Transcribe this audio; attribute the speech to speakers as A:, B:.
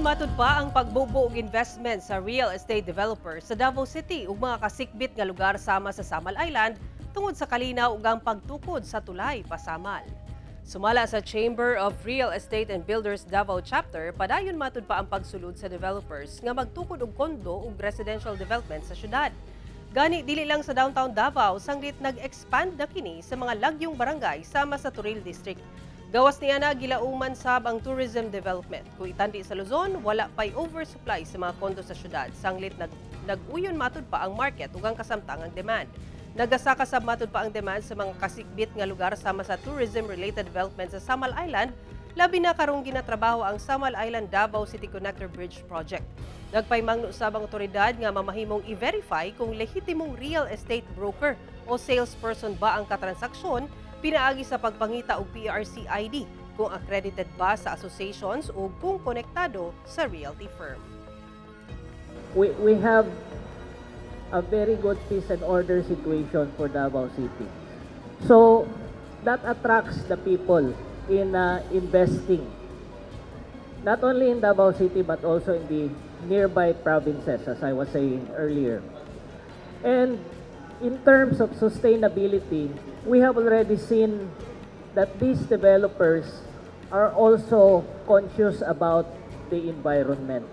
A: Padayon matud pa ang pagbubo og investment sa real estate developer sa Davao City ug mga kasikbit nga lugar sama sa Samal Island tungod sa kalinaw ug ang pagtukod sa tulay pasamal. Sumala sa Chamber of Real Estate and Builders Davao Chapter, padayon matud pa ang pagsulod sa developers nga magtukod og kondo ug residential development sa syudad. Gani dili lang sa downtown Davao, sanglit nag-expand na kini sa mga lagyong barangay sama sa Toril District. Gawas niya na gilauman sab ang tourism development. Kung itandi sa Luzon, wala pa'y oversupply sa mga kondo sa syudad. Sanglit nag-uyon matud pa ang market ug ang kasamtangang demand. Nagasaka sab matud pa ang demand sa mga kasikbit nga lugar sama sa tourism-related development sa Samal Island, labi na karong ginatrabaho ang Samal Island Davao City Connector Bridge Project. Nagpaymangno sab ang otoridad nga mamahimong i-verify kung lehitimong real estate broker o salesperson ba ang katransaksyon pinaagi sa pagpangita og PRC ID, kung accredited ba sa associations o kung konektado sa realty firm.
B: We have a very good peace and order situation for Davao City. So that attracts the people in investing, not only in Davao City but also in the nearby provinces, as I was saying earlier. And in terms of sustainability, we have already seen that these developers are also conscious about the environment.